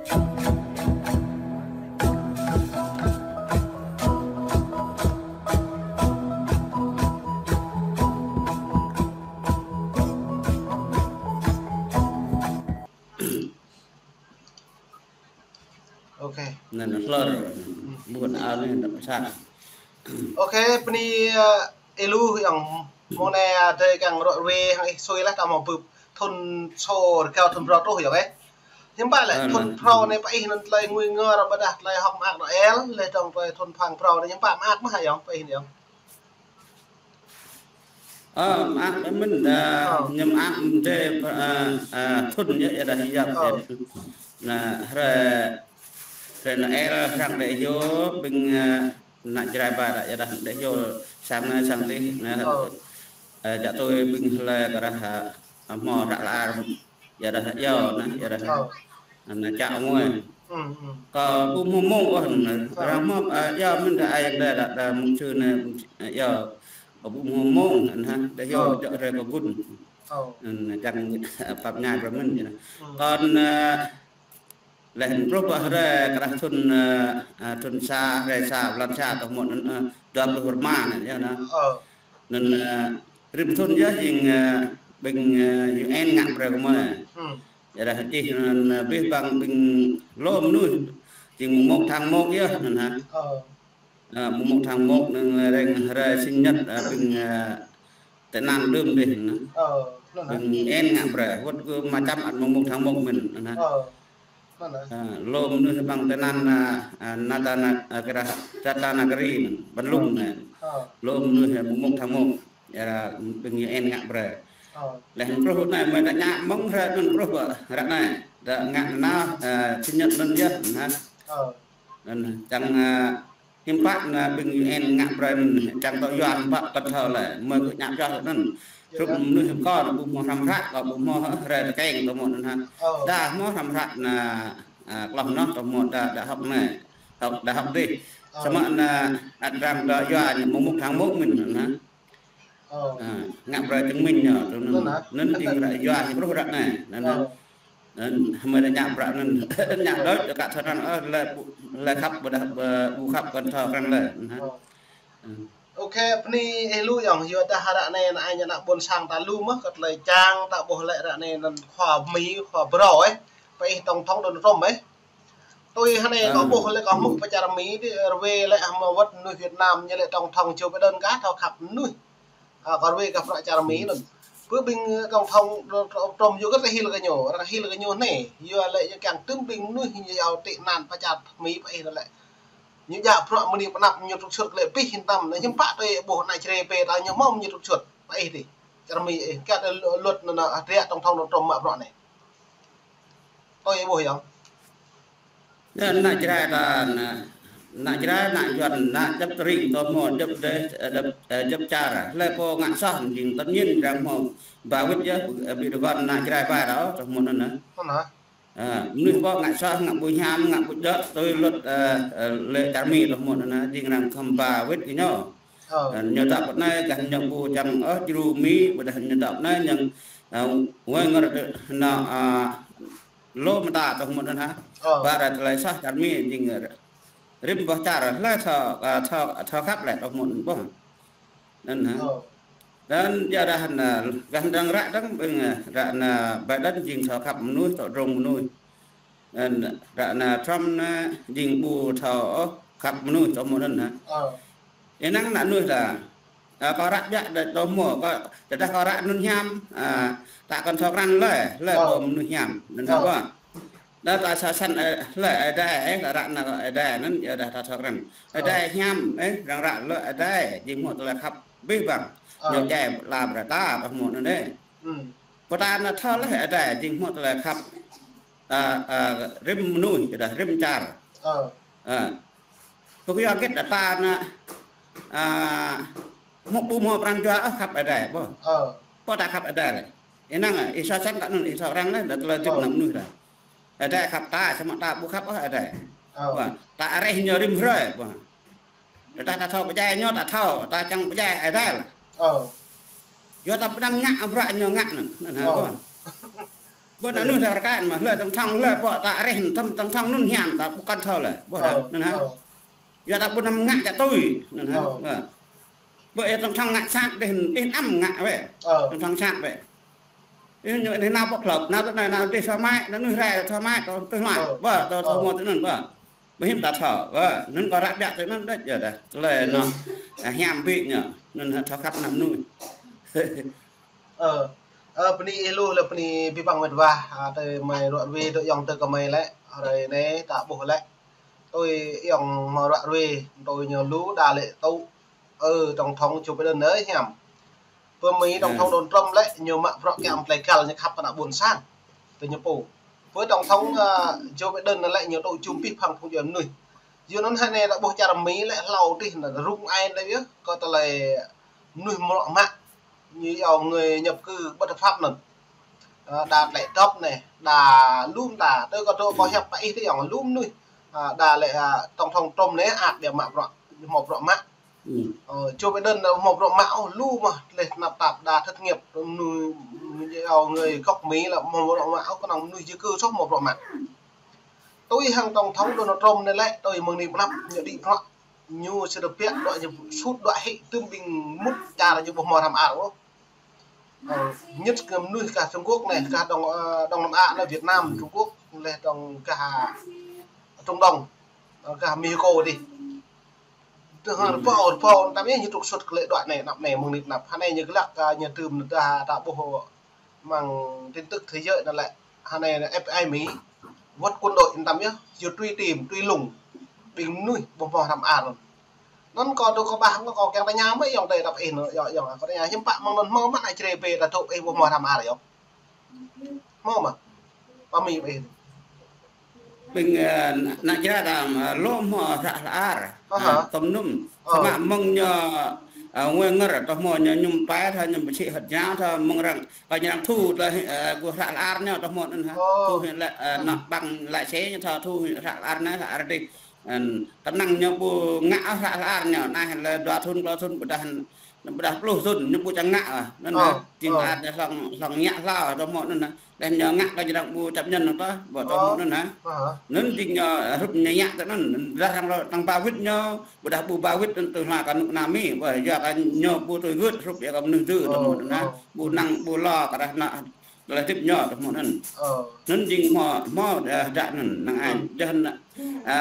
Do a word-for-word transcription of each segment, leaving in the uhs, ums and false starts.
Ok. Anŭn hlơr. Ƀuh anŭn anai đăp sat. Ok, bơni, ơ, ih lu yŏng mơ̆ng anai, ơ, adơi kiăng rŏ ruai hăng ih sui lah ta mơ̆ bưp thun sô rơgao thun phrâo truh yŏng, ơ. Hiư̆m pă lĕ thun phrâo anai pơ ih anŭn tơlơi ngui ngor ƀôdah tơlơi hơ̆k mơak đôl, lĕ dong tơlơi thun phang phrâo anai hiư̆m pă mơak mơ̆ hă yŏng pơ ih anai yŏng. Ơ, mơak mơ̆n đa, ñu mơak mơ̆n đa, ơ, ơ, thun yơh, yơh đa yap. Ơ. Anŭn, hrơi, hrơi Noel, hrơi đe hyu, ƀing, ơ, ană Jrai ba đa, yơh đa đe hyu, sang anai, sang adih, anŭn, ơ, djă tui ƀing hlơi kơ rah, ơ, hmâo ră lar. Yơh đa yơh, anŭn, yơh đa. Ơ. Anŭn čă ngui. Ư, ư. Kơ ƀu hmâo mông ôh, anŭn. Ơ. Ră hmâo, ơ, yơh mơ̆n đa ai đa, đa, đa mông sư anŭn, ơ, yơh. Kơ ƀu hmâo mông, anŭn, đe hyu, ơ, djă rai kơ gun. Ơ. Anŭn, čang, ơ, pap ñai brơi mơ̆n, yơh. Ư. Kơ anŭn, ơ, lĕ anŭn truh pơ hrơi kơ rah thun, ơ, ơ, thun sa, hrơi sa, blan sa, tơ mơ̆n anŭn, ơ, dua pluh rơma anŭn, yơh anŭn. Ơ. Anŭn, ơ, rĭm thun yơh jing, ơ, ƀing, ơ, U N ngă brơi kơ mơi. Ư. Yơh đa čih anŭn, ơ, abih bang ƀing lŏm mơnuih. Jing mùng một tháng một yơh anŭn hă. Ơ. Ơ, mùng một tháng một anŭn rĕng hrơi sinh nhật, ơ, ƀing, ơ, tơnăn đưm dih anŭn. Ơ, anŭn hă. Ƀing U N ngă brơi, wơ̆t kơ mơčăm ăt mùng một tháng một mơ̆n anŭn hă. Ơ. Anŭn hă. Ơ, lŏm mơnuih bang tơnăn, ơ, ơ, Natana, ơ, kơ rah, Ratanagiri anŭn, Bandung anŭn. Ơ. Lŏm mơnuih mùng một tháng một. Yơh, ƀing U N ngă brơi. Ơ. Lĕ truh anai mơi đa ñă mơ̆ng hrơi anŭn truh ƀă ră anai. Đa ngă nao, ơ, sinh nhật anŭn yơh, anŭn hă. Ơ. Anŭn čang, ơ, hiư̆m pă anŭn ƀing U N ngă brơi anŭn, čang tŏ yua hiư̆m pă kơ thâo lĕ, mơi kơ ñă pioh anŭn. Yơh, hrup yơh. Mơnuih kơ anŭn ƀu hmâo hrăm hră, kơ ƀu hmâo hrơi tơkeng tơ mơ̆n anŭn hă. Ơ. Đa hmâo hrăm hră anŭn, ơ, kloh noh tơ mơ̆n đa, đa hơ̆k anai. Hơ̆k, đa hơ̆k dih. Ơ. Samơ̆ anŭn, ơ, ăt arăng đa yua ñu mùng một tháng một mơ̆n anŭn hă. Ơ. Ơ, ngă brơi chứng minh ñu, tui anŭn. Anŭn hă? Anŭn jing ră yua ñu truh ră anai. Anŭn, ơ, anŭn, anŭn, hmâo ră ñă brơi anŭn. Ñă đôč, kơ thâo anŭn, ơ, lĕ ƀu, lĕ khăp ƀôdah, ƀu, ƀu khăp kơ thâo krăn lĕ. Anŭn hă. Ơ. Ơ. Ok, bơni ih lu yŏng, yua dah ră anai ană ai ñu ană ƀôn sang ta lu mơ̆, kơ tơlơi čang ta ƀuh lĕ ră anai anŭn khua Mi, khua phrâo, ơ. Pơ ih tổng thống Donald Trump, ơ. Tui hơnai kâo ƀuh lĕ kâo hmư̆ pơ čar Mi dih, rơwe lĕ hmâo wơ̆t mơnuih Việt Nam ñu lĕ tổng thống Joe Biden kah thâo khăp mơnuih. Ơ, kâo rơwe kơ bruă čar Mi anŭn. Pơ ƀing tổng thống Trump yua kơ tơlơi hil kơ ñu, arăng hil kơ ñu hơnai, yua lĕ ñu kiăng tŭm ƀing mơnuih ñu iâu tị nạn pơ čar Mi pơ ih anŭn lĕ. Ñu djă bruă mơni pơnăp ñu trục xuất lĕ pih hiư̆m tam, anŭn hiư̆m pă tui ƀuh ană Jrai pơ ta ñu hmâo ñu trục xuất pơ ih dih. Čar Mi ih, kiăng tui luật anŭn, anŭn, hơdră tổng thống Trump mă bruă anai. Ơi, ƀuh yơh. Ană Jrai ta, ană, ană Jrai, ană Yuan, ană djŏp tơring, tơ hmâo djŏp dêh, ơ, djŏp, ơ, djŏp čar. Hlơi pô ngă soh, jing tất nhiên arăng hmâo ba wĭt yơh, ơ, ƀu djơ̆ kơ ană Jrai ba ră, tơ hmâo anŭn, anŭn. Anŭn hă? Ơ, mơnuih pô ngă soh, ngă ƀu hiam, ngă ƀu djơ̆, tui luật, ơ, ơ, lĕ čar Mi tơ hmâo anŭn, jing arăng khŏm ba wĭt kơ ñu. Ơ. Ơ, ñu dŏ pơ anai, gah ñu ƀu čang, ơ, djru Mi, ƀôdah ñu dŏ pơ anai, ñu, ơ, wai ngor tơ, anŭn, ơ, lŏm mơta tơ hmâo anŭn hă. Ơ. Ba ră tơlơi soh čar Mi jing rĭm boh čar hlơi thâo, ơ, thâo, thâo khăp lĕ tơ hmâo anŭn ƀuh. Anŭn hă. Ơ. Anŭn yua dah anŭn, gah arăng ră dơ̆ng ƀing, ơ, ră anŭn Biden jing thâo khăp mơnuih, thâo drông mơnuih. Anŭn ră anŭn Trump anŭn jing ƀu thâo ôh khăp mơnuih tơ hmâo anŭn hă. Ơ. Ih năng ană mơnuih ta. Ơ, kâo ră biă đa tơ hmâo, kâo, tơdah kâo ră anŭn hiam, ơ, ta kŏn thâo krăn lơi, lơi ƀu mơnuih hiam, anŭn hă ƀuh. Đa ta sa săn, ơ, lơi Ơi Adai, ơ, kâo ră anŭn kơ Ơi Adai, anŭn yua dah ta thâo krăn. Ơi Adai hiam, ơ, arăng ră lơi Ơi Adai, jing hmâo tơlơi khăp abih bang. Ơ. Ñu djai la brơi ta, tơ hmâo anŭn dêh. Ơ. Pơ ta anŭn thâo lơi Ơi Adai, jing hmâo tơlơi khăp, ơ, ơ, rĭm mơnuih, yua dah rĭm čar. Ơ. Ơ. Pơkơyua hơget đa ta anŭn, ơ, hmâo ƀu hmâo pran jua, ơ, khăp Ơi Adai, ƀuh. Ơ. Pô ta khăp Ơi Adai lĕ. Ih năng, ơ, ih sa săn ta anŭn, ih thâo krăn lĕ, đa tơlơi djŏp ană mơnuih ta. Ơi Adai khăp ta, samơ̆ ta ƀu khăp ôh Ơi Adai. Ơ. Ƀuh, ta areh ñu rĭm hrơi, ƀuh. Đa ta, ta thâo pơdjai ñu, ta thâo, ta čang pơdjai Ơi Adai lĕ. Ơ. Yua ta pơdăng ngă bruă ñu ngă anŭn, anŭn hă ƀuh. Bơ anŭn ta rơkơi mă, lĕ tổng thống lĕ pô ta reh, tổng, tổng thống anŭn hiam ta ƀu kăn thâo lĕ. Bơ anŭn hă. Yua ta ƀu năm ngă čă tui, anŭn hă. Bơ ia tổng thống ngă sat dêh, ih năm ngă wĕ. Tổng thống sat wĕ. Ih ñu dêh nao pơ klub, nao tơ anai, nao dêh thua mă, nao anŭn rai thua mă, tơ, tơ mă. Bơ, tơ, tơ mơ̆ tơ anŭn bơ. Bơ hiam ta thâo, bơ, anŭn kơ ră biă tơ anŭn đôč yơh dah. Tơlơi anŭn, hiam ƀing ñu, anŭn thâo khăp năm anŭn. Ơ, ơ, bơni ih lu lĕ bơni abih bang mĕt wa, tơ mơi ruă ruai tơ ayŏng tơ kơmơi lĕ, hrơi anai ta ƀuh lĕ. Tui ayŏng mơi ruă ruai, tui ñu lu đa lĕ tŭ, ơ, tổng thống Joe Biden anai hiam. Bơ Mi tổng thống Donald Trump lĕ, ñu mă bruă kiăng tơlơi găl ñu khăp kơ ană ƀôn sang. Tơ ñu pô. Bơ tổng thống, ơ, Joe Biden anai lĕ ñu tŭ jum abih bang phung djuai mơnuih. Yua anŭn hrơi anai ta ƀuh čar Mi lĕ hlâo adih anŭn rŭng ai anai yơh, kơ tơlơi mơnuih mrŏ mă. Ñu yua người nhập cư bất hợp pháp anŭn. Ơ, đa tơlơi dŏp anai, đa lŏm đa, tơ kơ tơ kơ hiăp pă ih tơ ayŏng lŏm mơnuih. Ơ, đa lĕ, ơ, tổng thống Trump anai ăt biă mă bruă, hmâo bruă mă. Ơ, Joe Biden anŭn hmâo bruă mă ôh, lu mơ̆, lĕ tơnap tap đa thất nghiệp, mơnuih, mơnuih yua người gốc Mỹ lĕ hmâo bruă mă ôh, kơnơ̆ng mơnuih di cư soh hmâo bruă mă. Tui hăng tổng thống Donald Trump anai lĕ, tui mơ̆ng anai pơ anăp, ñu đĭ bruă. Ñu sĭt biă đuaĭ ñu sut đuaĭ hĭ tơm ƀing mŭt čar ñu ƀu hmâo hrăm ar ôh. Ơ, nhất kơ mơnuih gah Trung Quốc anai, gah Đông, ơ, Đông Nam Á anai, Việt Nam, Trung Quốc, lĕ dŏng gah Trung Đông, ơ, gah Mexico adih. Tơhơr rơbâo, rơbâo, tơm yơh ñu trục xuất kơ lĕ đuaĭ anai, anăp anai, mơ̆ng anai pơ anăp. Hrơi anai ñu glăk, ơ, ñu tơm anŭn ta, ta ƀuh mơ̆ng tin tức thế giới anŭn lĕ. Hrơi anai F B I Mi wơ̆t quân đội yên tâm yơh, yua truy tìm, truy lùng ƀing mơnuih ƀu hmâo hrăm ar anŭn. Anŭn kâo dŏ kâo ƀah, kâo kiăng tơña mơ̆ ayŏng adơi ta pơ ih anŭn, ayŏng, ayŏng, kâo tơña hiư̆m pă mơ̆ng anŭn hmâo mă ană Jrai pơ ta dŏ ih ƀu hmâo hrăm ar ayŏng. Hmâo mơ̆? Pơ Mi pơ ih. Ƀing, ơ, ană Jrai ta, ơ, lŏm hmâo hră hla ar. Ơ, tơm anŭn. Samơ̆ mơ̆ng ñu, ơ, ngui ngơr, tơ hmâo ñu ñum pai, tơ ñum pơčĭ hơt jao, tơ mơ̆ng arăng, kơ ñu arăng thu, tơ, ơ, gŭ hră hla ar ñu, tơ hmâo anŭn hă. Thu hĭ lĕ, ơ, ană ƀăng lăi sĕ ñu, tơ thu hĭ hră hla ar anai, hră ar adih. Ơ, kơnơ̆ng ñu ƀu ngă hră hla ar ñu, anai lĕ dua thŭn, klâo thŭn, ƀôdah, ƀôdah pluh thŭn, ñu ƀu čang ngă, ơ, anŭn hă. Jing hla ar ñu hlŏng, hlŏng ngă hlâo, tơ hmâo anŭn hă. Lĕ ñu ngă kơ jrăng ƀu chấp nhận anŭn tơ, ƀu tơ mơ̆n anŭn hă. Anŭn jing ñu hrup ñu ngă tơ anŭn, dah arăng lŏ tăng ba wĭt ñu, ƀôdah ƀu ba wĭt anŭn tui hla kơ anŭn ană Mi, ƀu yua kơ ñu ƀu tui gưt hrup yua kơ mơnuih dư tơ mơ̆n anŭn hă. Ƀu năng ƀu lo kơ dah ană tơlơi hơdip ñu tơ mơ̆n anŭn. Anŭn jing hmâo, hmâo, ơ, đa anŭn năng ai. Dah anŭn, ơ,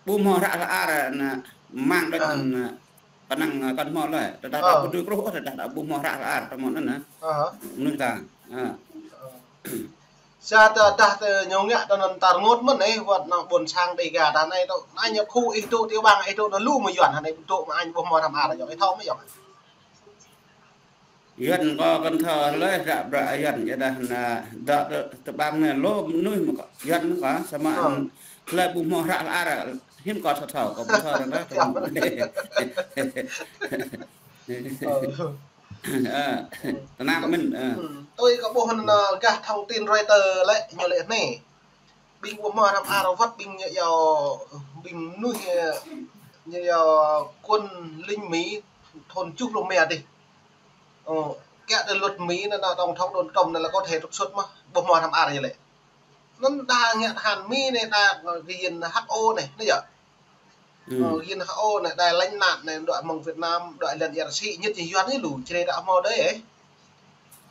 ƀu hmâo hră hla ar anŭn, mơ̆ng đôč anŭn, kơnơ̆ng, ơ, kăn hmâo lĕ, tơdah ta ƀu tui kruh, tơdah ta ƀu hmâo hră hla ar tơ mơ̆n anŭn hă. Mơnuih ta. Ơ. Sa tơdah tơ ñu ngă tơ anŭn ta rơngot mơ̆n anai, wơ̆t ană ƀôn sang Dêga ta anai tơ, anai ñu khu ih dŏ tiểu bang ih dŏ anŭn lu mơ̆ Yuan anai dŏ mơ̆ anŭn ƀu hmâo hrăm ar ayŏng, ih thâo mơ̆ ayŏng. Yuan kâo kăn thâo lĕ hră bruă Yuan, yua dah anŭn dŏ tơ, tơ ƀang anai lŏm mơnuih mơ̆ kâo, Yuan mơ̆ kâo, samơ̆ anŭn lĕ ƀu hmâo hră hla ar, hiư̆m kâo thâo thâo, kâo ƀu thâo arăng dah tơ mơ̆n. Ơ, tơnap mơ̆n, ơ. Tui kâo ƀuh anŭn, ơ, gah thông tin Reuters lĕ, ñu lĕ anai. Ƀing ƀu hmâo hrăm ar wơ̆t ƀing ñu yua, ƀing mơnuih, ơ, ñu yua quân lính Mỹ thun tơjuh pluh rơma adih. Ơ, kiăng tơ luật Mỹ anŭn, anŭn tổng thống Donald Trump anŭn lĕ có thể trục xuất mơ̆, ƀu hmâo hrăm ar ñu lĕ. Anŭn đa ngă tơhan Mi anai đa, ơ, kơ yin H O anai, anai yơh. Ơ, yin H O anai đa lánh nạn anai, đuaĭ mơ̆ng Việt Nam, đuaĭ lŏn ia rơsĭ, nhất jing Yuan anai lu, Jrai đa hmâo đơi ơ.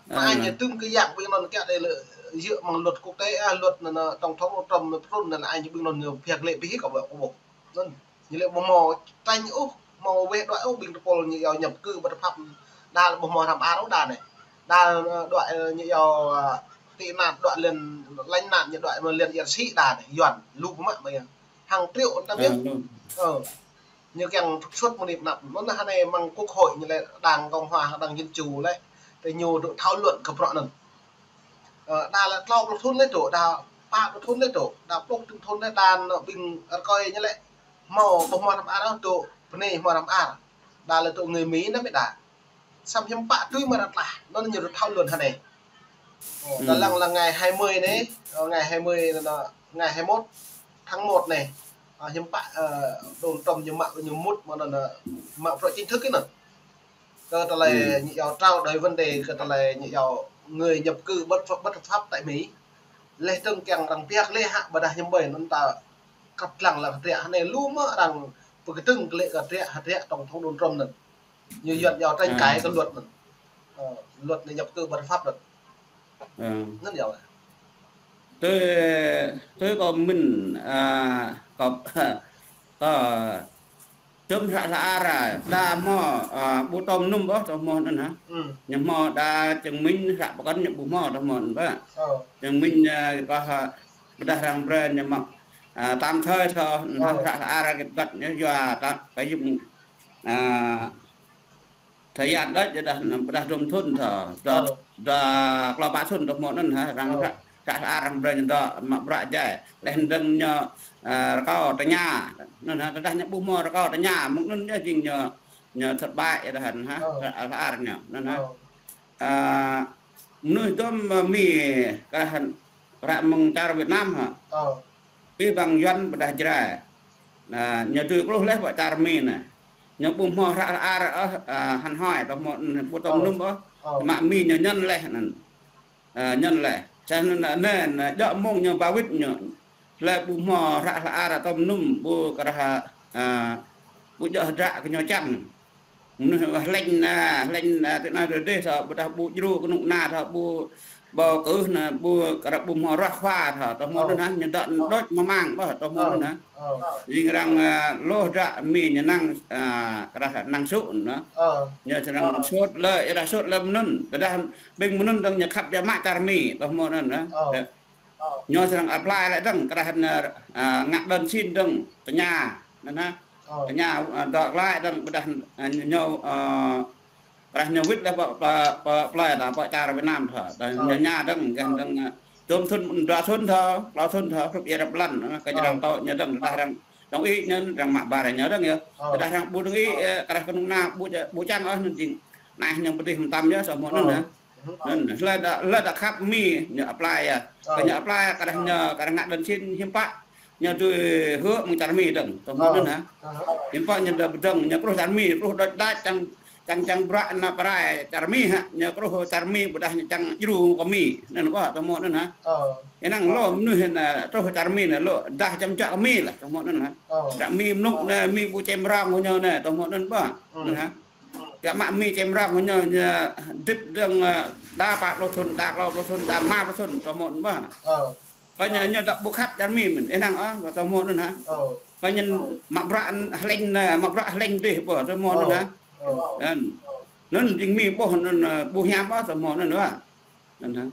Anai ñu tơm kơ yang ƀing anŭn kiăng đơi lĕ, djơ̆ mơ̆ng luật quốc tế, ơ, luật anŭn, anŭn tổng thống Trump anŭn pơtrŭn anŭn, anai ñu ƀing anŭn ñu phiak lĕ ƀing hĭ kâo ƀuh, kâo ƀuh. Anŭn, ñu lĕ ƀu hmâo tơña ôh, hmâo weh đuaĭ ôh, ƀing tơpul ñu yua nhập cư bất hợp pháp, đa ƀu hmâo hrăm ar ôh đa anai. Đa, ơ, đuaĭ, ơ, ñu yua, ơ, tị nạn, đuaĭ lŏn lánh nạn, ñu đuaĭ mơ̆ng lŏn ia rơsĭ đa anai, Yuan, lu mơ̆ mă mơ̆ yơh. Hàng triệu tơm yơh. Ơ, ñu kiăng trục xuất mơ̆ng anai pơ anăp. Anŭn hrơi anai mơ̆ng Quốc hội ñu lĕ Đảng Cộng hòa, Đảng Dân chủ lĕ. Tơ ñu dŏ thảo luận kơ bruă anŭn. Ơ, đa lĕ klâo pluh thŭn lĕ dŏ, đa pă pluh thŭn lĕ dŏ, đa pluh thŭn lĕ đa anŭn ƀing rơkơi ñu lĕ. Hmâo, ƀu hmâo hrăm ar ôh dŏ, pơ anai hmâo hrăm ar. Đa lĕ dŏ người Mỹ anŭn mơ̆ đa. Samơ̆ hiư̆m pă tui mơ̆ arăng tlah, anŭn ñu thảo luận hrơi anai. Ơ, ta lăng lăng ngày hai mươi anai, ơ, ngày hai mươi anŭn, anŭn, ngày hai mươi mốt tháng một anai. Ơ, hiư̆m pă, ơ, Donald Trump ñu mă, ñu mŭt mơ̆ng anŭn, ơ, mă bruă chính thức anŭn. Kơ tơlơi ñu yua trao đổi vấn đề, kơ tơlơi ñu yua người nhập cư bất, bất hợp pháp tại Mỹ. Leh dơ̆ng kiăng arăng biă leh hă ƀôdah hiư̆m ƀơi anŭn ta kăp lăng lăng hơdră hă anai lu mơ̆ arăng pơkơdơ̆ng kơ lĕ kơ hơdră, hơdră tổng thống Donald Trump anŭn. Ñu Yuan yua tranh cãi kơ luật anŭn. Ờ, luật người nhập cư bất hợp pháp anŭn. Anŭn yua. Tui, tui kâo mĭn, a, kâo, kâo Tơm hră hla ar, đa hmâo, a, ƀu tơm nŭm ôh, tơm hmâo anŭn hă. Ñu hmâo đa chứng minh hră pơkŏn ñu ƀu hmâo, tơm hmâo anŭn ƀă. Chứng minh, a, kơ, a, ƀôdah arăng brơi ñu mă, a, tạm thời tơ, hră hla ar kơ găt ñu yua ta, kơ yŭng, a, thời gian đôč, ƀôdah, ƀôdah dôm thŭn tơ, đa, đa klâo pă thŭn tơm hmâo anŭn hă, arăng hră, hră hla ar arăng brơi ñu dŏ mă bruă jai. Leh dơ̆ng ñu, a, rơkâo tơña. Anŭn hă, tơdah ñu ƀu hmâo rơkâo tơña, mơ̆ng anŭn ñu jing ñu, ñu thất bại ƀôdah hă, hla ar ñu. Anŭn hă. A, mơnuih dôm, a, Mi, kơ hă, ră mơ̆ng čar Việt Nam hă. Abih bang Yuan ƀôdah Jrai. Na, ñu tui pluh leh ƀă čar Mi anai. Ñu ƀu hmâo hră hla ar ôh, a, hăn hoi, tơm hmâo, ƀu tơm nŭm ôh. Mă Mi ñu ñăn leh anŭn. A, ñăn leh. Čang anŭn, anai, anai, djơ̆ mơ̆ng ñu ba wĭt ñu. Leh ƀu hmâo hră hla ar tơm nŭm, ƀu kơ hră, a, ƀu djơ̆ hơdră kơ ñu čang. Mơnuih hlĕng, a, hlĕng, a, tơ anai tơ dêh tơ, ƀôdah ƀu djru kơnuk kơna tơ, ƀu bầu cử anai, ƀu kơ hră ƀu hmâo ruah khua tơ, tơm hmâo anŭn hă, ñu dŏ đôč mơmang ƀă, tơm hmâo anŭn hă. Jing arăng, a, lu hơdră Mi ñu năng, a, kơ hră năng sŭ anŭn. Ñu srăng sut lĕ, ƀôdah sut lĕ mơnŭn. Tơdah ƀing mơnŭn dơ̆ng ñu khăp biă mă čar Mi, tơm hmâo anŭn hă. Ñu srăng apply lĕ dơ̆ng, kơ hră anŭn, a, ngă đơn xin dơ̆ng, tơña, anŭn hă. Tơña, a, dŏ glaĭ dơ̆ng, ƀôdah, a, ñu, a, kơ hră ñu wĭt leh ƀă, ƀă, ƀă plơi ta, ƀă čar Việt Nam tơ. Tơ ñu tơña dơ̆ng, gah dơ̆ng, a, dôm thŭn, dua thŭn tơ, klâo thŭn tơ, hrup ia rơ̆p lăn, a, kơ arăng tŏ ñu dơ̆ng, tơdah arăng đồng ý ñu, arăng mă ƀar ñu dơ̆ng yơh. Tơdah arăng ƀu đồng ý, ơ, kơ hră kơnuk kơna ƀu, ƀu čang ôh anŭn jing. Anai ñu pơdih mơtam yơh, tơm hmâo anŭn hă. Anŭn, leh đa, leh đa khăp Mi, ñu apply yơh. Kơ ñu apply, kơ hră ñu, kơ hră ngă đơn xin hiư̆m pă. Ñu tui hơ̆k mơ̆ng čar Mi dơ̆ng, tơm hmâo anŭn hă. Hiư̆m pă ñu đa pơdơ̆ng, ñu kruh čar Mi, kruh đôč đač čang, čang, čang bruă ană pơrai čar Mi hă, ñu kruh čar Mi ƀôdah ñu čang djru kơ Mi, anŭn ƀă, tơm hmâo anŭn hă. Ih năng lu mơnuih anai, truh čar Mi anai, lu dah čăm čuă kơ Mi lah, tơm hmâo anŭn hă. Čar Mi mơnŭk anai, Mi ƀu čem rong kơ ñu anai, tơm hmâo anŭn ƀă, anŭn hă. Kơ mă Mi čem rong kơ ñu, ñu hơdip dơ̆ng, a, đa pă pluh thŭn, đa klâo pluh thŭn, đa rơma pluh thŭn, tơm hmâo anŭn ƀă. Kơ ñu, ñu dŏ ƀu khăp čar Mi mơ̆n, ih năng ôh, tơm hmâo anŭn hă. Kơ ñu mă bruă hlĕng anai, mă bruă hlĕng dêh ƀă, tơm hmâo anŭn hă. Anŭn, anŭn jing Mi ƀuh anŭn, a, ƀu hiam ôh, tơm hmâo anŭn ƀă. Anŭn hă.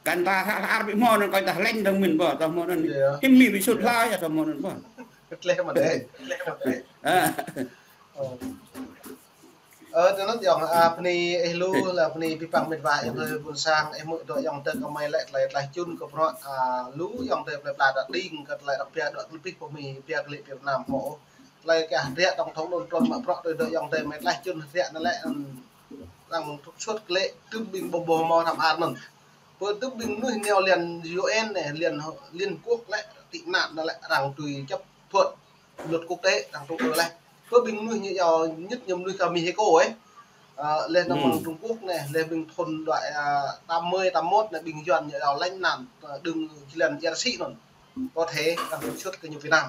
Kăn ta hră hla ar ƀu hmâo anŭn, kăn ta hlĕng dơ̆ng mơ̆n ƀă, tơm hmâo anŭn. Hiư̆m Mi ƀu sut hla yơh, tơm hmâo anŭn ƀă. Kơtleh mă dêh. A. Ơ, tơ anŭn yơh, a, bơni ih lu, lĕ bơni abih bang met wa ayŏng adơi ƀôn sang, ih hmư̆ dŏ ayŏng adơi kơmơi lĕ tơlơi tlaih čun kơ bruă, a, lu ayŏng adơi plơi pla ta đing kơ tơlơi răk pia dŏ tơlơi pih pơmĭn pia kơ lĕ Việt Nam hmâo. Tơlơi kơ hơdră tổng thống Donald Trump mă bruă tui dŏ ayŏng adơi mơi tlaih čun hơdră anŭn lĕ, ơ, arăng trục xuất kơ lĕ tơm ƀing ƀu ƀuh hmâo hră hla ar anŭn. Pơ tơm ƀing mơnuih nao Liên U N anai, Liên, Liên Quốc lĕ, tị nạn anŭn lĕ, arăng tui chấp thuận luật quốc tế, arăng trục xuất lĕ. Pơ ƀing mơnuih ñu yua, nhất ñu mơnuih kơ Mexico ơi. Ơ, lĕ nao mơ̆ng Trung Quốc anai, lĕ ƀing thun đuaĭ, ơ, tám mươi, tám mốt anai, ƀing Yuan ñu yua lánh nạn, ơ, đưm jơlan ia rơsĭ anŭn. Có thể arăng trục xuất kơ ñu Việt Nam.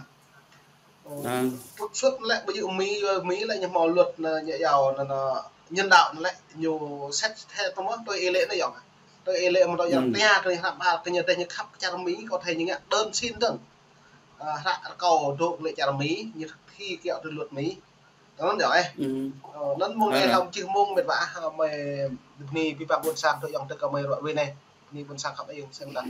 Ơ, trục xuất lĕ ƀu djơ̆ Mi, Mi lĕ ñu hmâo luật anai, ñu yua anŭn, anŭn nhân đạo anŭn lĕ ñu set the tơm mơ̆ tui ê lĕ anai yơh. Tui ê lĕ mơ̆ tui yơh tia kơ ñu hră hla ar kơ ñu tơdah ñu khăp čar Mi, có thể ñu ngă đơn xin dơ̆ng. Ơ, hră rơkâo dŏ kơ lĕ čar Mi, ñu thực thi kiăo tui luật Mi. Tơm anŭn yơh ơi. Ơ, anŭn mơ̆ng anai hlâo čih mơ̆ng met wa, ơ, mơi bơni abih bang ƀôn sang dŏ ayŏng adơi kơmơi ruă wai anai. Bơni ƀôn sang khăp ayŏng sem ta.